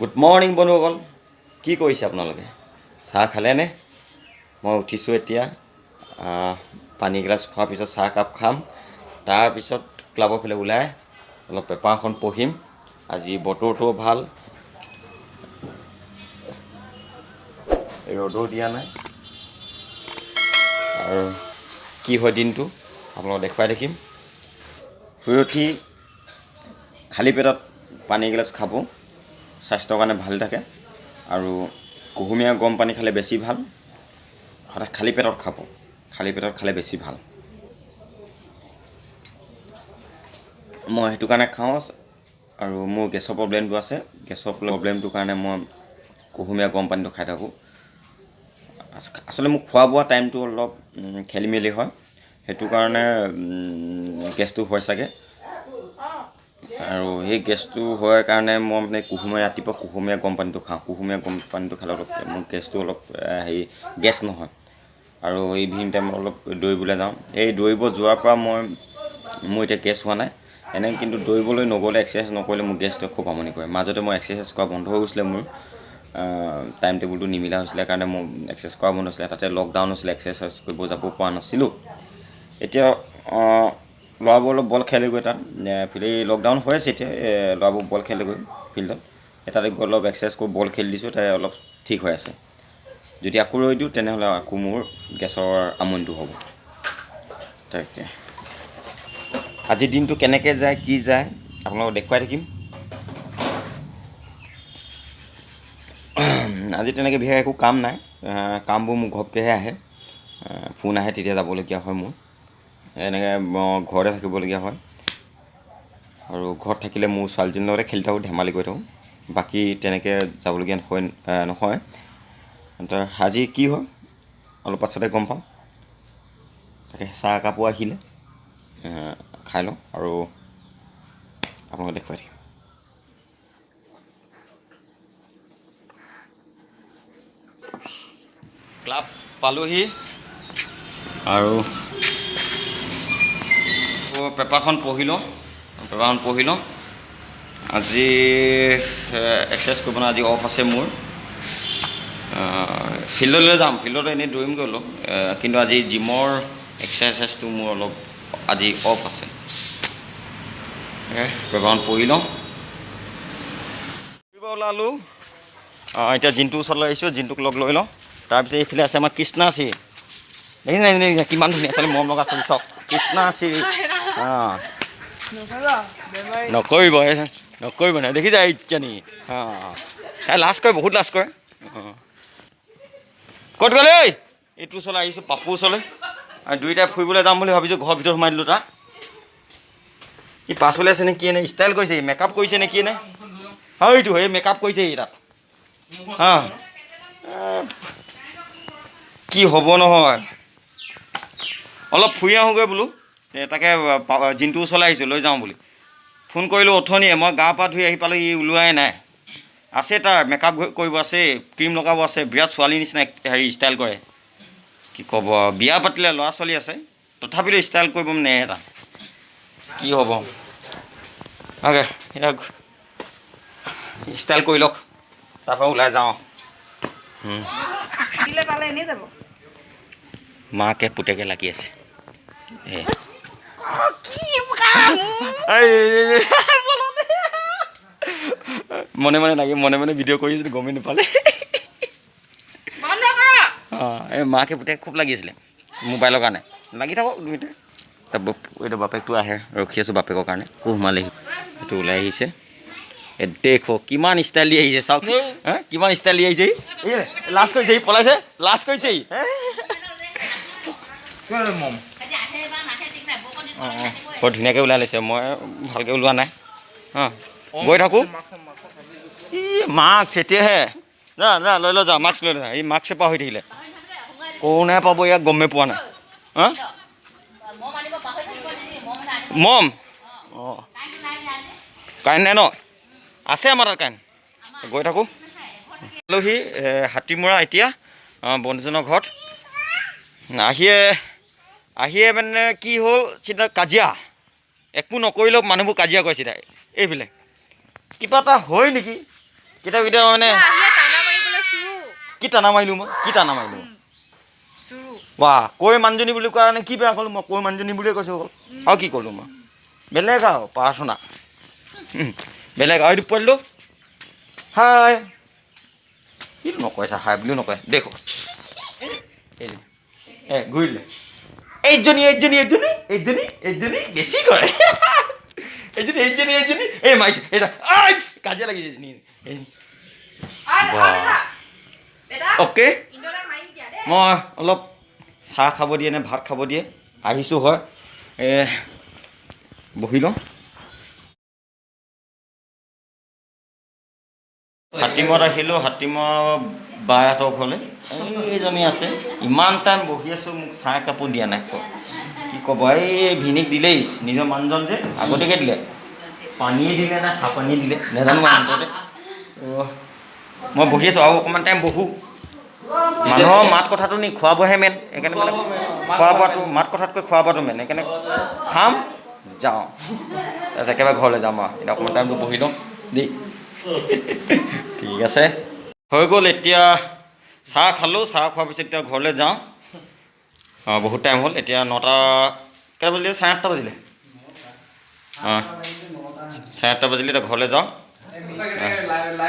Good morning বন্ধুসকল, কি কৰিছে আপোনালোকে? চাহ খালেনে? মই উঠিছোঁ এতিয়া। পানী এগিলাচ খোৱাৰ পিছত চাহ কাপ খাম, তাৰপিছত ক্লাবৰ ফালে ওলাই অলপ পেপাৰখন পঢ়িম। আজি বতৰটোও ভাল, ৰ'দো দিয়া নাই। আৰু কি হয় দিনটো আপোনালোকক দেখুৱাই থাকিম। শুই উঠি খালী পেটত পানী এগিলাচ খাব, স্বাস্থ্যৰ কাৰণে ভাল থাকে। আৰু কুহুমীয়া গৰম পানী খালে বেছি ভাল। সদায় খালী পেটত খাব, খালী পেটত খালে বেছি ভাল। মই সেইটো কাৰণে খাওঁ। আৰু মোৰ গেছৰ প্ৰব্লেমটো আছে, গেছৰ প্ৰব্লেমটোৰ কাৰণে মই কুহুমীয়া গৰম পানীটো খাই থাকোঁ। আচলতে মোৰ খোৱা বোৱা টাইমটো অলপ খেলি মেলি হয়, সেইটো কাৰণে গেছটো হয় চাগে। আৰু সেই গেছটো হোৱাৰ কাৰণে মই মানে কুহুমীয়া, ৰাতিপুৱা কুহুমীয়া গৰম পানীটো খাওঁ। কুহুমীয়া গৰম পানীটো খালে অলপ মোৰ গেছটো অলপ হেৰি গেছ নহয়। আৰু ইভিনিং টাইমত অলপ দৌৰিবলৈ যাওঁ। এই দৌৰিব যোৱাৰ পৰা মোৰ এতিয়া গেছ হোৱা নাই এনেই। কিন্তু দৌৰিবলৈ নগ'লে, এক্সাৰচাইজ নকৰিলে মোৰ গেছটোৱে খুব আমনি কৰে। মাজতে মই এক্সাৰচাইজ কৰা বন্ধ হৈ গৈছিলে, মোৰ টাইম টেবুলটো নিমিলা হৈছিলে কাৰণে মোৰ এক্সাৰচাইজ কৰা বন্ধ হৈছিলে। তাতে লকডাউন হৈছিলে, এক্সাৰচাইজ কৰিব যাব পৰা নাছিলোঁ। এতিয়া ল'ৰাবোৰ অলপ বল খেলেগৈ তাত ফিল্ড, লকডাউন হৈ আছে এতিয়া। ল'ৰাবোৰ বল খেলেগৈ ফিল্ডত, তাতে গৈ অলপ এক্সাৰচাইজ কৰি বল খেলি দিছোঁ, তাই অলপ ঠিক হৈ আছে। যদি আকৌ ৰৈ দিওঁ, তেনেহ'লে আকৌ মোৰ গেছৰ আমনিটো হ'ব। তাকে আজিৰ দিনটো কেনেকৈ যায়, কি যায় আপোনালোকক দেখুৱাই থাকিম। আজি তেনেকৈ বিশেষ একো কাম নাই। কামবোৰ মোৰ ঘপকৈহে আহে, ফোন আহে, তেতিয়া যাবলগীয়া হয়। মোৰ এনেকৈ ঘৰতে থাকিবলগীয়া হয়। আৰু ঘৰত থাকিলে মোৰ ছোৱালীজনীৰ লগতে খেলি থাকোঁ, ধেমালি কৰি থাকোঁ, বাকী তেনেকৈ যাবলগীয়া নহয়। তো আজি কি হয় অলপ পাছতে গম পাম। তাকে চাহ একাপো আহিলে, খাই লওঁ আৰু আপোনালোকক দেখুৱাই থাকিম। ক্লাব পালোহি আৰু পেপাৰখন পঢ়ি লওঁ, পেপাৰখন পঢ়ি লওঁ। আজি এক্সাৰচাইজ কৰিব নাই, আজি অফ আছে মোৰ। ফিল্ডলৈ যাম, ফিল্ডত এনেই দৌৰিমগৈ অলপ, কিন্তু আজি জিমৰ এক্সাৰচাইজটো মোৰ অলপ আজি অফ আছে। পেপাৰখন পঢ়ি লওঁ। ফুৰিব ওলালোঁ। এতিয়া জিন্টুৰ ওচৰলৈ আহিছোঁ, জিন্টুক লগ লৈ লওঁ। তাৰপিছত এইফালে আছে আমাৰ কৃষ্ণাশ্ৰী। দেখিছে নাই, দেখিছে কিমান ধুনীয়া ছোৱালী, মৰম লগা ছোৱালী। চাওক, কৃষ্ণাশ্ৰী। অঁ, নকৰিব, নকৰিব নহয়, দেখিছে এইজনী। অঁ, তাই লাজ কৰে, বহুত লাজ কৰে। অঁ, ক'ত গ'লে ঐ? এইটো ওচৰলৈ আহিছোঁ, পাপুৰ ওচৰলৈ। আমি দুয়োটাই ফুৰিবলৈ যাম বুলি ভাবিছোঁ, ঘৰৰ ভিতৰত সোমাই দিলোঁ তাক। সি পাছফালে আছে নে কি, এনে ষ্টাইল কৰিছে, মেকআপ কৰিছে নে কি এনে? হয়তো এই মেকআপ কৰিছে সি তাত। হা, কি হ'ব নহয়, অলপ ফুৰি আহোঁগৈ বোলো। তাকে জিন্টুৰ ওচৰলৈ আহিছোঁ, লৈ যাওঁ বুলি ফোন কৰিলোঁ অথনিয়ে। মই গা পা ধুই আহি পালোঁ, ই ওলোৱাই নাই। আছে, তাৰ মেকআপ কৰিব আছে, ক্ৰীম লগাব আছে। বিৰাট ছোৱালীৰ নিচিনা হেৰি ষ্টাইল কৰে, কি ক'ব আৰু। বিয়া পাতিলে, ল'ৰা ছোৱালী আছে, তথাপিতো ষ্টাইল কৰিব নেৰে এটা। কি হ'ব, অ'কে, এতিয়া ষ্টাইল কৰি লওক, তাৰপৰা ওলাই যাওঁ। দিলে পালে এনেই যাব। মাকে পুতেকে লাগি আছে। এ কি কাম? এই, মনে মনে লাগি মনে মনে ভিডিঅ' কৰি যদি গমেই নাপালে। বন্ধ কৰ। অঁ, এই মাকে পুতেকে খুব লাগি আছিলে মোবাইলৰ কাৰণে। লাগি থাকক দুয়োটাই। তাৰপৰা এইটো বাপেকটো আহে, ৰখি আছোঁ বাপেকৰ কাৰণে। আকৌ সোমালেহি, সেইটো ওলাই আহিছে। এই দেখো কিমান ষ্টাইল দি আহিছে, চাওক হা, কিমান ষ্টাইল দি আহিছে ই। এই লাজ কৰিছে ই, পলাইছে, লাজ কৰিছে ই। অঁ অঁ বৰ ধুনীয়াকৈ ওলাই লৈছে, মই ভালকৈ ওলোৱা নাই। অঁ, গৈ থাকোঁ। ই মাস্ক এতিয়াহে, যা যা, লৈ লৈ যা, মাস্ক লৈ লৈ যা। এই মাস্কে পাহৰি থাকিলে, কৰোণাই পাব ইয়াক, গমেই পোৱা নাই। হা, মম, অঁ, কাৰেণ্ট নাই ন? আছে আমাৰ তাত কাৰেণ্ট। গৈ থাকোঁ। আলহী হাতীমূৰা এতিয়া বন্ধুজনৰ ঘৰত আহিয়ে আহিয়ে মানে কি হ'ল, চিন্তা কাজিয়া, একো নকৰিলেও মানুহবোৰ কাজিয়া কৰে চিধাই। এইফালে কিবা এটা হয় নেকি, কেতিয়াবা কেতিয়াবা মানে আহিয়ে টানা মাৰিবলৈ চুৰু। কি টানা মাৰিলোঁ মই? কি টানা মাৰিলোঁ? চুৰু। বাহ, কৈ মানুহজনী বুলি কোৱা কাৰণে কি বেয়া ক'লোঁ মই? কৈ মানুহজনী বুলিয়ে কৈছোঁ অকল, আৰু কি ক'লোঁ মই? বেলেগ আৰু প্ৰাৰ্থনা, বেলেগ আৰু। এইটো পোৱালিটো হাই কিটো নকয়, চা, হাই বুলিও নকয়। দেখো, এইজনী এ ঘূৰি দিলে। এইজনী এইজনী এইজনী এইজনী এইজনী বেছি কৰে। এইজনী এইজনী এইজনী, এই মাৰিছে, এই চা, I, কাজিয়া লাগিছে এইজনী এই। আৰু বাহ। বেটা, বেটা। অ'কে। ইন্দৰা মাৰিম দিয়া দেই। মই অলপ চাহ খাব দিয়ে নে ভাত খাব দিয়ে আহিছোঁ হয়, বহি লওঁ। হাতীমত আহিলোঁ, হাতীমৰ বাহঁতৰ ঘৰলৈ। এইজনী আছে, ইমান টাইম বহি আছোঁ, মোক চাহ একাপো দিয়া নাই। কি ক'ব, এই ভিনিক দিলেই, নিজৰ মানুহজন যে আগতীয়াকৈ দিলে, পানীয়ে দিলে নে চাহ পানীয়ে দিলে নাজানো। মই মুঠতে মই বহি আছোঁ আৰু অকণমান টাইম বহোঁ। মানুহৰ মাত কথাটো নি খোৱা বোৱাহে মেইন, সেইকাৰণে মানে খোৱা বোৱাটো, মাত কথাতকৈ খোৱা বোৱাটো মেইন। সেইকাৰণে খাম, যাওঁ, তাৰপিছত একেবাৰে ঘৰলৈ যাম। আৰু এতিয়া অকণমান টাইমটো বহি লওঁ দেই। ঠিক আছে, হৈ গ'ল। এতিয়া চাহ খালোঁ, চাহ খোৱাৰ পিছত এতিয়া ঘৰলৈ যাওঁ। অঁ, বহুত টাইম হ'ল। এতিয়া 9টা কেইটা বাজিলে? 8:30 বাজিলে। অঁ, 8:30 বাজিলে, এতিয়া ঘৰলৈ যাওঁ।